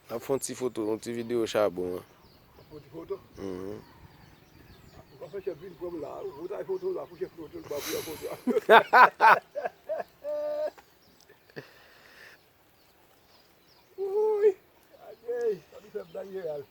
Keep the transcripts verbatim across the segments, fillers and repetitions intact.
N ap fè yon ti foto, yon ti videyo chabon an. Fè yon ti foto? Mhm. Ou ka fè chèf vin pran m la, ou ta foto la pou chèf foto, l ba pou yon foto. Wouy! Adye! Sa li fè m nan jeral.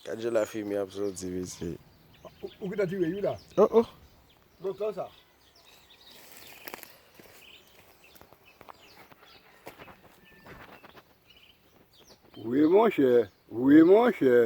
Gad jan lafimen ap soti, mesye. Ou, ou gentan tire, wi, la. Oh, oh. Lontan sa. Wi, monchè. Wi, monchè.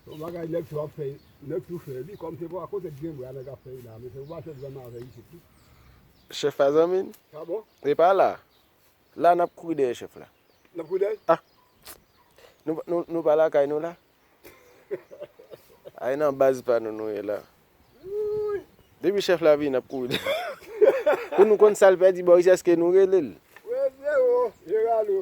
Yon bagay nèg sou ap fè, nèg sou fè, wi, kòm se pa kote gen bra nèg ap fè la, men se ou pa fè zanmi avè isit tou. Chèf pa zanmi n? Ah bon? E pa la. La n ap kouri dèyè chèf la. N ap kouri dèyè? Ah. Nou, nou, nou pa lakay nou la. Ay nan baz pa nou nou ye la. Depi chèf la vini n ap kouri dèyè. Pou nou konn sa l pèdi bò isi, èske nou rele l? Rele yo, Jeralo.